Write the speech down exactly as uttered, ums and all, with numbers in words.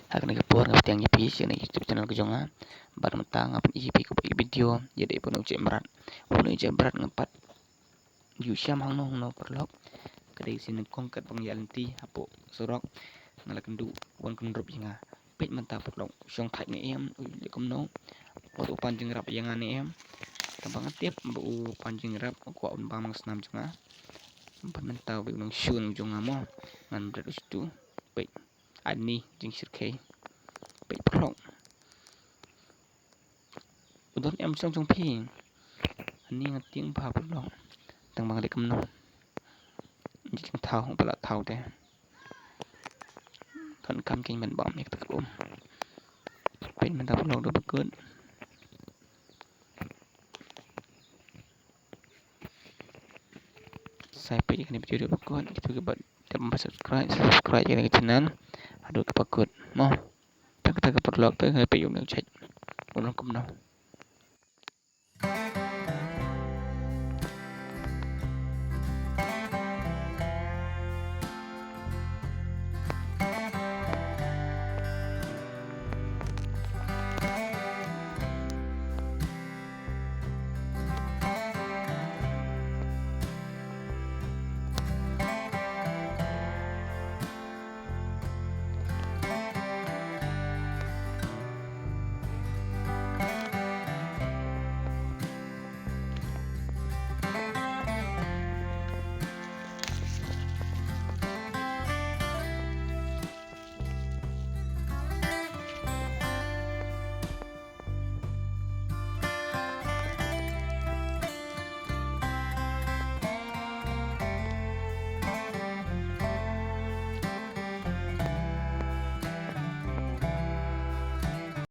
Ha kane ka por nga pdiang ïa phi sha kane ka YouTube channel ka jong nga. Bad mynta nga pyni ïa phi ka video ïa dei bad u jait mrad. Bad u jait mrad nga pat ju sham hangno hangno paralok. Ka dei sha nyngkong katba nga ïaid lynti hapoh surok, nga la kynduh wan kyndrup ïa nga. Peit mynta paralok, shong thait ne em, u leh kumno. Wat u pan jingïarap ïa nga ne em. Tangba nga tip ba u pan jingïarap u kwah un bam ka snam jong nga. Bad mynta u dei u nongshun jong nga mo. Ngan bret u shuh. Peit. Ani jingshyrkhei. Peit paralok. U don em shnong jong phi? Ani nga tieng bha paralok. Tang ba nga leh kumno. Jingthaw, ba la thaw te. Kan kam keiñ ban bam ïa kata ka um. Peit mynta paralok da ba kut. Sa peit ïa kane ka video da ba kut. Kito kiba tip ban subscribe, subscribe ïa kane ka channel. Haduh kaba kut. Mo. Tang kata ka paralok te, peit ïa u nongshun. U long kumno.